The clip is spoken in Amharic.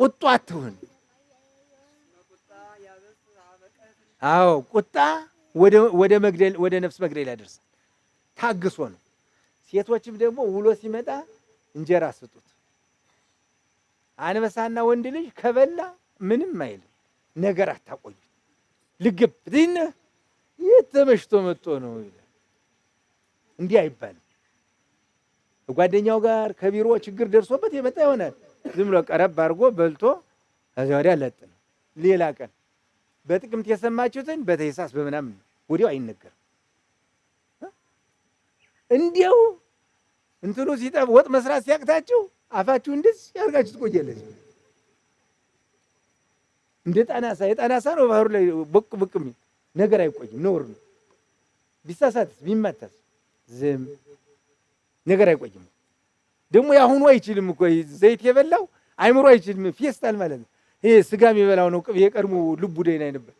ቁጡ አትሁን። አዎ ቁጣ ወደ መግደል ወደ ነፍስ መግደል ያደርሳል። ታግሶ ነው። ሴቶችም ደግሞ ውሎ ሲመጣ እንጀራ ስጡት። አንበሳና ወንድ ልጅ ከበላ ምንም አይልም። ነገር አታቆዩት። ልግብ ድነ የት ተመሽቶ መጥቶ ነው ይላል። እንዲህ አይባልም። ከጓደኛው ጋር ከቢሮ ችግር ደርሶበት የመጣ ይሆናል። ዝም ብሎ ቀረብ አድርጎ በልቶ ከዚያ ወዲያ ለጥ ነው። ሌላ ቀን በጥቅምት የሰማችሁትን በተይሳስ በምናምን ወዲያው አይነገርም። እንዲያው እንትኑ ሲጠብ ወጥ መስራት ሲያቅታችሁ አፋችሁ እንደዚህ ያርጋችሁ ትቆያለች። እንደ ጣናሳ የጣናሳ ነው ባህሩ ላይ ቦቅ ቦቅ የሚል ነገር አይቆይም፣ ነውር ነው። ቢሳሳትስ ቢመታስ ዝም ነገር አይቆይም። ደግሞ የአሁኑ አይችልም እኮ ዘይት የበላው አይምሮ አይችልም። ፌስታል ማለት ነው። ይሄ ስጋ የሚበላው ነው። ቅቤ የቀድሞ ልቡ ደህና ነበር።